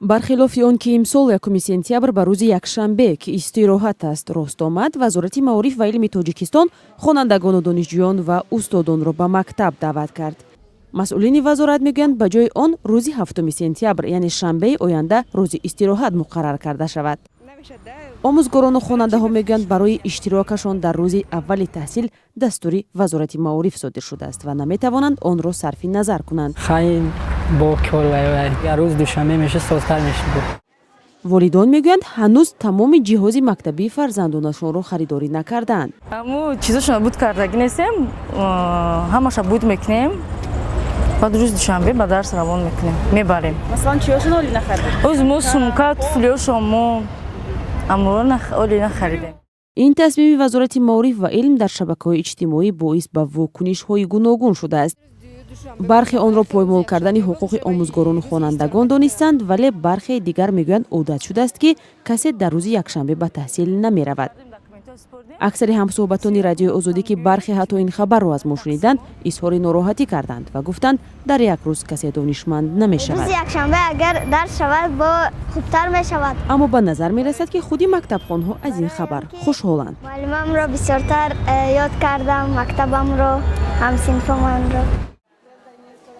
Бархилофи он ки имсол 1 сентябр ба рӯзи якшанбе, ки истироҳат аст, рост омад, Вазорати маориф ва илми Тоҷикистон хонандагону донишҷӯён ва устодонро ба мактаб даъват кард. Масъулини вазорат мегӯянд, ба ҷои он рӯзи 7 сентябр, яъне шанбеи оянда, рӯзи истироҳат муқаррар карда шавад. Омӯзгорону хонандаҳо мегӯянд, барои иштирокашон дар рӯзи аввали таҳсил дастури Вазорати маориф содир шудааст ва наметавонанд онро сарфи назар кунанд. Бо кор рӯз душанбе меша, созтар мешуд. Волидон мегӯянд, ҳанӯз тамоми ҷиҳози мактабии фарзандонашонро харидорӣ накардаанд. Ҳаму чизошона буд кардагӣ нестем, ҳамаша буд мекунем, баъд рӯзи душанбе ба дарс равон мекунем, мебарем. Масалан, чиёшон оли нахаридед? Оз мо сумка, туфлиёшон, мо амро оли нахаридем. Ин тасмими Вазорати маориф ва илм дар шабакаҳои иҷтимоӣ боис ба вокунишҳои гуногун шудааст. Бархе онро поймол кардани ҳуқуқи омӯзгорону хонандагон донистанд, вале бархеи дигар мегӯянд, одат шудааст, ки касе дар рӯзи якшанбе ба таҳсил намеравад. Аксари ҳамсӯҳбатони Радиои Озодӣ, ки бархе ҳатто ин хабарро аз мо шуниданд, изҳори нороҳатӣ карданд ва гуфтанд, дар як рӯз касе донишманд намешавад. Рӯзи якшанбе агар дарс шавад, бо хубтар мешавад. Аммо ба назар мерасад, ки худи мактабхонҳо аз ин хабар хушҳоланд. Муаллимамро бисёртар ёд кардам, мактабамро, ҳамсинфоманро.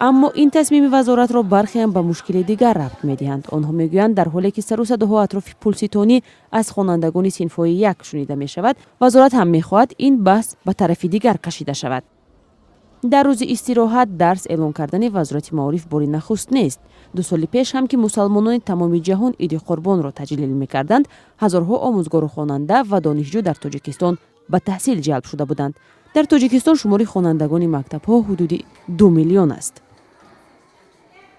Аммо ин тасмими вазоратро бархеам ба мушкили дигар рабт медиҳанд. Онҳо мегӯянд, дар ҳоле ки сару садоҳо атрофи пулситонӣ аз хонандагони синфҳои як шунида мешавад, вазорат ҳам мехоҳад ин баҳс ба тарафи дигар кашида шавад. Дар рӯзи истироҳат дарс эълон кардани Вазорати маориф бори нахуст нест. 2 соли пеш ҳам, ки мусалмонони тамоми ҷаҳон Иди Қурбонро таҷлил мекарданд, ҳазорҳо омӯзгору хонанда ва донишҷӯ дар Тоҷикистон ба таҳсил ҷалб шуда буданд. Дар Тоҷикистон шумори хонандагони мактабҳо ҳудуди 2 миллион аст.